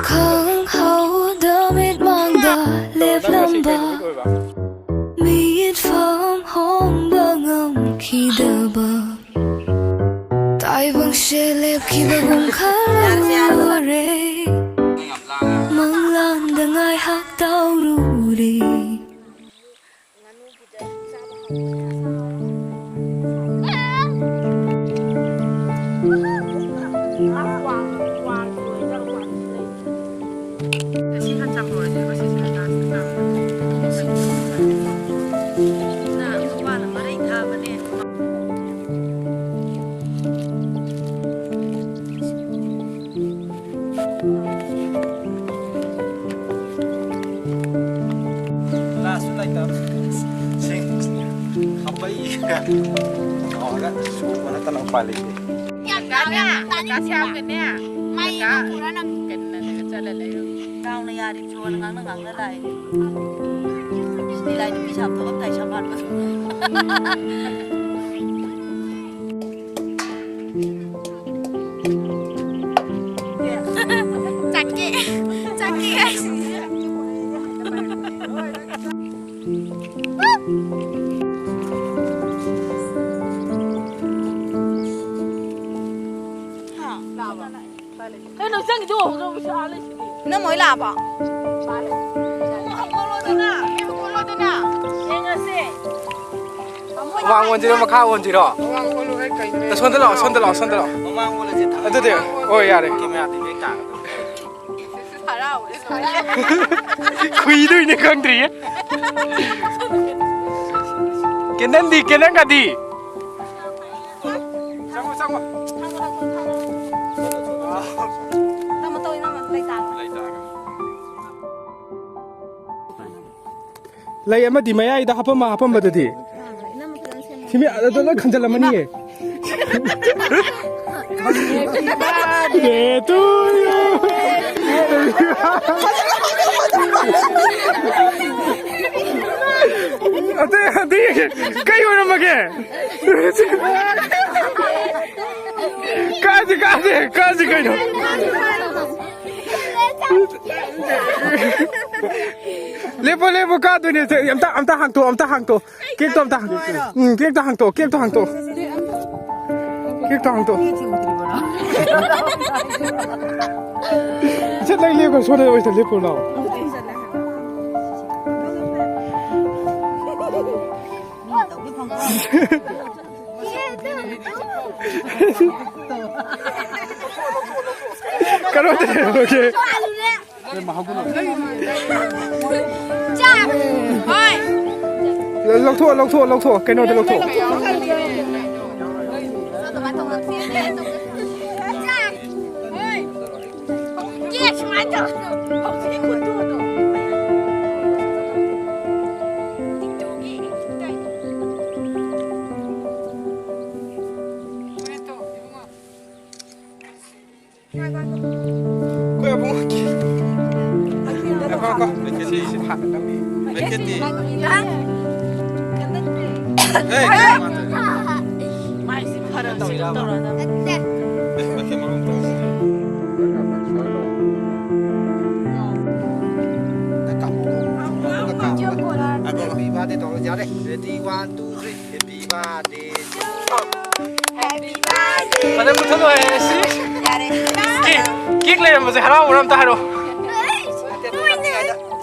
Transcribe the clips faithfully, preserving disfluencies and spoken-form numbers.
ꯈꯪꯍꯧꯗ ꯃꯤꯠꯃꯥꯡꯗ ꯂꯦꯞꯂꯝꯕ, ꯃꯤꯠꯐꯝ ꯍꯣꯡꯕ ꯉꯝꯈꯤꯗꯕ, ꯇꯥꯏꯕꯪꯁꯦ ꯂꯦꯞꯈꯤꯕꯒꯨꯝ ꯈꯜꯂꯨꯔꯦ꯫ ꯃꯪꯂꯥꯟꯗ ꯉꯥꯏꯍꯥꯛ ꯇꯥꯎꯔꯨꯔꯦ꯫ ꯂꯥꯁꯁꯨ ꯂꯩꯇꯕ꯫ ꯁꯤꯡ ꯈꯥꯕꯩ ꯇꯧꯔꯒ ꯁꯨꯕ ꯅꯠꯇꯅ ꯎꯄꯥꯏ ꯂꯩꯇꯦ꯫ ꯌꯥꯝ ꯇꯥꯡꯉꯦ꯫ ꯃꯩ ꯄꯨꯔꯥ ꯅꯪ ꯀꯩꯅꯣ ꯆꯠꯂ ꯂꯩꯔꯨ꯫ ꯀꯥꯎꯅ ꯌꯥꯔꯤꯕꯁꯨ ꯉꯥꯡꯅ ꯉꯥꯡꯅ ꯂꯥꯛꯑꯦ꯫ ꯁꯤꯗꯤ ꯂꯥꯏ ꯅꯨꯄꯤ ꯁꯥꯕ ꯊꯣꯛꯂꯝꯗꯥꯏ ꯁꯥ ꯃꯥꯟꯕ꯫ ꯆꯠꯀꯦ꯫ ꯆꯠꯀꯦ ꯍꯥꯏꯁꯤꯅꯤ꯫ ꯀꯩꯅꯣ ꯆꯪꯈꯤꯗꯣ ꯍꯧꯖꯤꯛ ꯑꯥ ꯂꯩꯁꯤꯗꯤ꯫ ꯏꯅꯝꯃ ꯍꯣꯏ ꯂꯥꯛꯑꯕꯣ? ꯌꯦꯡꯉꯁꯦ꯫ ꯃꯃꯥꯡ ꯑꯣꯟꯁꯤꯔꯣ, ꯃꯈꯥ ꯑꯣꯟꯁꯤꯔꯣ? ꯁꯣꯝꯗ ꯂꯥꯛꯑꯣ, ꯁꯣꯝꯗ ꯂꯥꯛꯑꯣ, ꯁꯣꯝꯗ ꯂꯥꯛꯑꯣ꯫ ꯃꯃꯥꯡ ꯑꯣꯜꯂꯁꯦ, ꯊꯥꯡꯒꯠ-, ꯑꯗꯨꯗꯤ, ꯍꯣꯏ, ꯌꯥꯔꯦ꯫ ꯀꯦꯃꯦꯔꯥꯗꯤ ꯕꯦꯛ ꯇꯥꯒꯗ꯭ꯔꯣ? ꯍꯔꯥꯎꯋꯦ ꯁꯨꯃꯥꯏꯅ꯫ ꯈꯨꯏꯗꯣꯏꯅꯦ ꯈꯪꯗ꯭ꯔꯤꯌꯦ꯫ ꯀꯦꯟꯗꯟꯗꯤ, ꯀꯦꯟꯗꯟꯒꯗꯤ? ꯆꯪꯉꯣ, ꯆꯪꯉꯣ꯫ ꯇꯝꯃꯣ, ꯇꯧ, ꯏꯅꯝꯃ, ꯂꯩ ꯇꯥꯔꯣ꯫ ꯂꯩ ꯇꯥꯔꯣ꯫ ꯂꯩ ꯑꯃꯗꯤ ꯃꯌꯥꯏꯗ ꯍꯥꯄꯝꯃ ꯍꯥꯄꯝꯕꯗꯨꯗꯤ? ꯁꯤꯃꯤ ꯑꯗꯨ ꯂꯣꯏ ꯈꯟꯖꯜꯂꯝꯃꯅꯤꯌꯦ꯫ Happy birthday to you. ꯑꯇꯩ, ꯑꯇꯩ ꯀꯩ ꯑꯣꯏꯔꯝꯃꯒꯦ? ꯀꯥꯁꯤ, ꯀꯥꯁꯤ, ꯀꯥꯁꯤ ꯀꯩꯅꯣ? ꯂꯦꯞꯄꯣ, ꯂꯦꯞꯄꯣ, ꯀꯥꯗꯣꯏꯅꯦ꯫ ꯑꯝꯇ, ꯑꯝꯇ ꯍꯥꯡꯇꯣꯛꯑꯣ, ꯑꯝꯇ ꯍꯥꯡꯇꯣꯛꯑꯣ꯫ ꯀꯦꯛꯇꯣ ꯑꯝꯇ ꯍꯥꯡꯇꯣꯛꯑꯣ꯫ ꯎꯝ, ꯀꯦꯛꯇꯣ ꯍꯥꯡꯇꯣꯛꯑꯣ, ꯀꯦꯛꯇꯣ ꯍꯥꯡꯇꯣꯛꯑꯣ꯫ ꯀꯦꯛꯇꯣ ꯍꯥꯡꯇꯣꯛꯑꯣ꯫ ꯏꯆꯦ, ꯅꯪ ꯂꯦꯞꯄꯣ, ꯁꯣꯝꯗ ꯑꯣꯏꯅ ꯂꯦꯞꯄꯣ ꯂꯥꯎ꯫ ꯀꯔꯣꯠꯇ ꯂꯩꯔꯝꯃꯒꯦ꯫ ꯂꯧꯊꯣꯛꯑꯣ, ꯂꯧꯊꯣꯛꯑꯣ, ꯂꯧꯊꯣꯛꯑꯣ, ꯀꯩꯅꯣꯗ ꯂꯧꯊꯣꯛꯑꯣ꯫ ꯑꯩꯈꯣꯏ ꯑꯕꯨꯡꯉꯣꯒꯤ꯫ ꯉꯥꯏꯈꯣ, ꯉꯥꯏꯈꯣ꯫ ꯂꯩꯈꯦꯠꯇꯤ꯫ ꯃꯥꯏꯁꯤ ꯐꯔ ꯇꯧꯔ ꯇꯧꯔ꯫ Happy birthday ꯇꯧꯔꯣ, ꯌꯥꯔꯦ꯫ Ready, one, two, three. Happy birthday. ꯐꯖꯅ ꯃꯨꯊꯠꯂꯣ ꯍꯥꯏꯔꯦ ꯁꯤ꯫ ꯌꯥꯔꯦ꯫ ꯀꯦꯛ, ꯀꯦꯛ ꯂꯩꯔꯝꯕꯁꯦ ꯍꯥꯔꯥꯎꯕ꯭ꯔꯥ ꯑꯝꯇ ꯍꯥꯏꯔꯣ꯫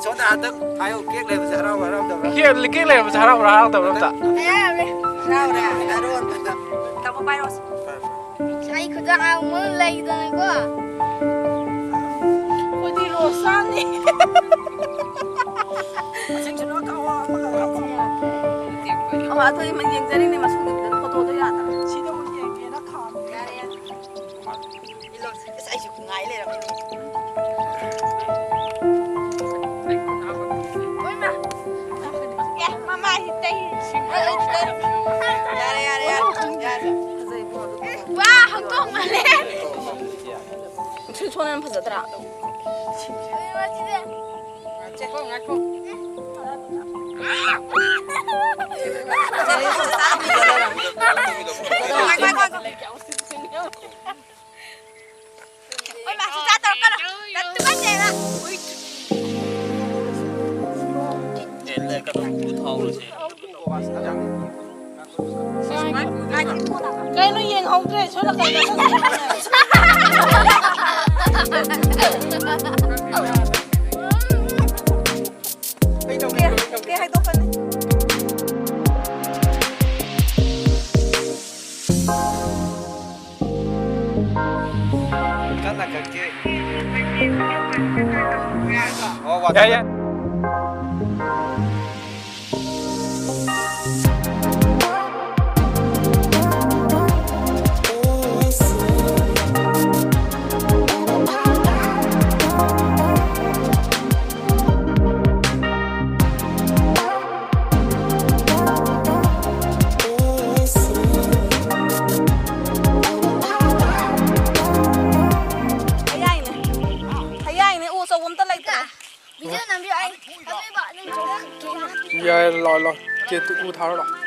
ꯁꯣꯝꯗ ꯍꯟꯗꯛ ꯍꯥꯏꯌꯣ, ꯀꯦꯛ ꯂꯩꯕꯁꯦ ꯍꯔꯥꯎꯕ꯭ꯔꯥ ꯍꯔꯥꯎꯗꯕ꯭ꯔꯥ? ꯀꯦꯛ, ꯀꯦꯛ ꯂꯩꯔꯝꯕꯁꯦ ꯍꯔꯥꯎꯕ꯭ꯔꯥ ꯍꯔꯥꯎꯗꯕ꯭ꯔꯥ ꯑꯝꯇ? ꯍꯔꯥꯎꯔꯦ꯫ ꯍꯔꯥꯎꯔꯦ꯫ ꯍꯔꯥꯎꯔꯦ꯫ ꯇꯥꯃꯣ ꯄꯥꯏꯔꯛꯑꯣꯁꯦ꯫ ꯑꯩ ꯈꯨꯗꯥꯡ ꯑꯃꯨꯛ ꯂꯩꯗꯅꯀꯣ꯫ ꯑꯩꯈꯣꯏꯗꯤ ꯔꯣꯁ ꯆꯥꯅꯤ꯫ ꯑꯃ ꯑꯩꯈꯣꯏ ꯑꯃ ꯌꯦꯡꯖꯔꯤꯅꯦ, ꯃꯁꯨꯡꯗ ꯐꯣꯇꯣꯗꯣ ꯌꯥꯗꯕ꯫ ꯁꯤꯗ ꯑꯃꯨꯛ ꯌꯦꯡꯒꯦꯅ ꯈꯥꯝꯃꯤ꯫ ꯌꯥꯔꯦ, ꯌꯥꯔꯦ꯫ ꯏꯁ, ꯑꯩꯁꯨ ꯉꯥꯏ ꯂꯩꯔꯝꯃꯦ꯫ ꯏꯃꯥ! ꯑꯦ, ꯃꯃꯥꯏꯁꯤ ꯇꯩ꯫ ꯌꯥꯔꯦ, ꯌꯥꯔꯦ, ꯌꯥꯔꯦ, ꯌꯥꯔꯦ꯫ ꯋꯥ, ꯍꯧꯗꯣꯡ ꯃꯥꯜꯂꯦ꯫ ꯁꯤ ꯁꯣꯟ ꯌꯥꯝ ꯐꯖꯗ꯭ꯔꯥ? ꯉꯥꯏꯈꯣ, ꯉꯥꯏꯈꯣ꯫ ꯉꯥꯏꯈꯣ, ꯉꯥꯏꯈꯣ꯫ ꯀꯩꯅꯣ ꯌꯦꯡꯍꯧꯗ꯭ꯔꯦ, ꯁꯣꯝ ꯅꯥꯀꯟꯗ꯫ ꯀꯩ ꯇꯧꯒꯦ? ꯀꯩ ꯍꯥꯏꯗꯣꯛꯀꯅꯤ? ꯀꯟꯅ ꯀꯛꯀꯦ꯫ ꯑꯣ, ꯋꯥ- ꯌꯥꯏ, ꯌꯥꯏ꯫ ꯍꯌꯥꯏꯅꯦ꯫ ꯍꯌꯥꯏꯅꯦ, ꯎ ꯑꯆꯧꯕ ꯑꯝꯇ ꯂꯩꯇ꯭ꯔꯦ꯫ ꯚꯤꯗꯤꯑꯣ ꯅꯝꯕꯤꯌꯨ, ꯑꯩ ꯑꯗꯨꯏꯕ ꯑꯗꯨꯝ ꯊꯣꯛꯂꯛꯀꯦ꯫ ꯌꯥꯏ, ꯂꯥꯛꯑꯣ, ꯂꯥꯛꯑꯣ꯫ ꯀꯦ-, ꯎ ꯊꯥꯔꯣ ꯂꯥꯛꯑꯣ꯫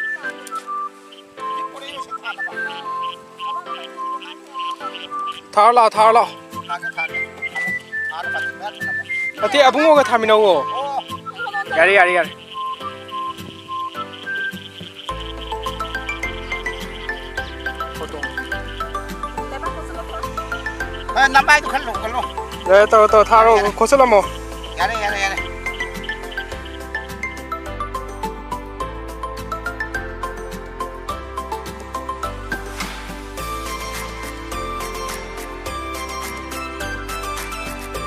ꯊꯥꯔꯣ ꯂꯥꯛꯑꯣ, ꯊꯥꯔꯣ ꯂꯥꯛꯑꯣ꯫ ꯊꯥꯒꯦ, ꯊꯥꯒꯦ꯫ ꯑꯗꯨ, ꯑꯥꯗ ꯃꯆꯨ ꯃꯌꯥꯝ ꯊꯝꯃꯝꯃꯣ꯫ ꯅꯠꯇꯦ, ꯑꯕꯨꯡꯉꯣꯒ ꯊꯥꯃꯤꯟꯅꯧꯋꯣ꯫ ꯑꯣ꯫ ꯌꯥꯔꯦ, ꯌꯥꯔꯦ, ꯌꯥꯔꯦ꯫ ꯐꯣꯇꯣ꯫ ꯑ, ꯅꯃꯥꯏꯗꯨ ꯈꯔ ꯂꯧꯈꯠꯂꯣ꯫ ꯌꯥꯔꯦ, ꯇꯧꯔꯣ, ꯇꯧꯔꯣ, ꯊꯥꯔꯣ, ꯌꯥꯔꯦ꯫ ꯈꯣꯠꯆꯜꯂꯝꯃꯣ꯫ ꯌꯥꯔꯦ, ꯌꯥꯔꯦ, ꯌꯥꯔꯦ꯫